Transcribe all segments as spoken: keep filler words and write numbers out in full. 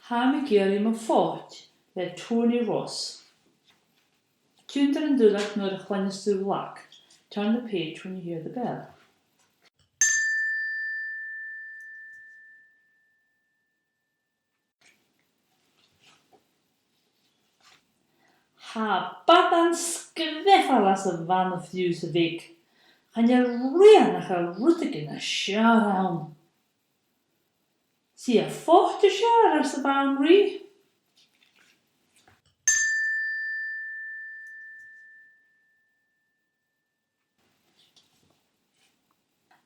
Tha mi ag iarraidh mo phoit, le Tony Ross. Tionndaidh an duilleag nuair a chluinneas tu an glag. Turn the page when you hear the bell. Tha badan sgreamhail anns a' bhana-phrionnsa bheag. Chan eil rian ach rudeigin nas fheàrr ann. 'S i a' phoit as fheàrr anns a' bhan-rìgh.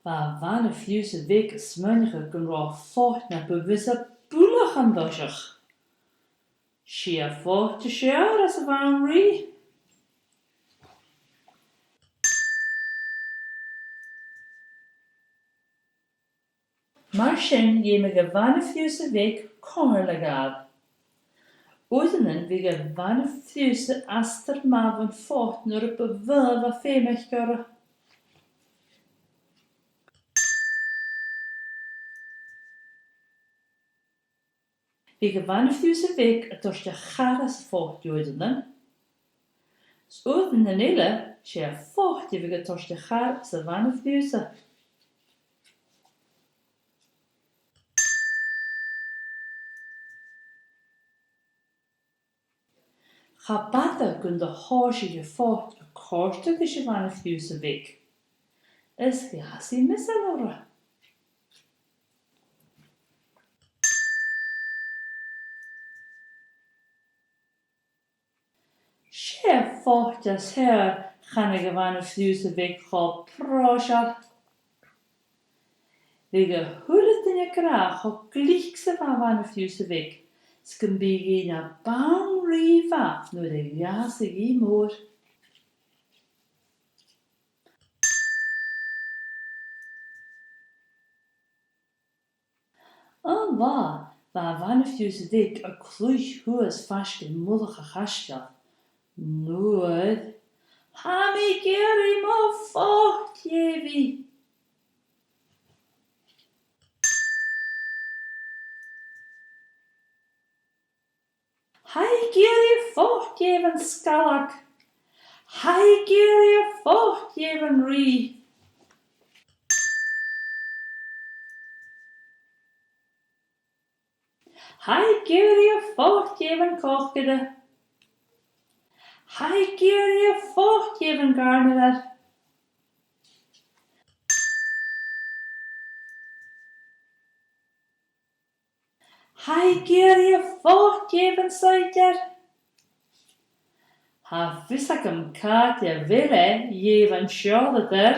Bha a' bhana-phrionnsa bheag a' smaoineachadh gun robh a' phoit na bu mhiosa buileach an toiseach. 'S i a' phoit as fheàrr anns a' bhan-rìgh. Mar sin, dh'fheumadh a' bhana-phrionnsa bheag comhairle a ghabhail. Uaireannan bhiodh a' bhana-phrionnsa astar math bhon phoit nuair a bu mhotha a bha feum aice oirre. Bhiodh a' bhana-phrionnsa bheag a' toirt a char às a' phoit uaireannan. 'S uaireannan eile, 's e a' phoit a bhiodh a' toirt a char às a' bhana-phrionnsa. Cha b' fhada gun do thòisich a' phoit a' còrdadh ris a' bhana-phrionnsa bheag. Is dh'fhàs i measail oirre. 'S e a' phoit as fheàrr, chanadh a' bhana-phrionnsa bheag cho pròiseil. Bhiodh a h-uile duine ag ràdh cho glic 's a bha a' bhana-phrionnsa bheag, 's gum biodh i na ban-rìgh mhath nuair a dh'fhàsadh i mòr. An latha, bha a' bhana-phrionnsa bheag a' cluich shuas faisg air mullach a' chaisteil, nuair, "Tha mi ag iarraidh mo phoit," dh'èigh i. "Tha i ag iarraidh a phoit," dh'èigh an sgalag. "Tha i ag iarraidh a phoit," dh'èigh an rìgh. "Tha i ag iarraidh a phoit," dh'èigh an còcaire. "Tha i ag iarraidh a phoit," dh'èigh an gàirnealair. "Tha i ag iarraidh a phoit," dh'èigh an saighdear. "Tha fios agam càit a bheil e," dh'èigh an seòladair.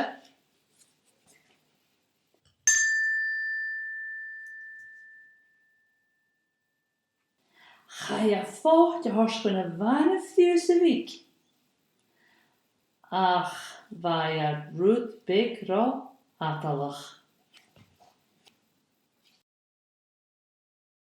Chaidh a' phoit a thoirt chun a' bhana-phrionnsa bhig. Ach bha e rud beag ro fhadalach.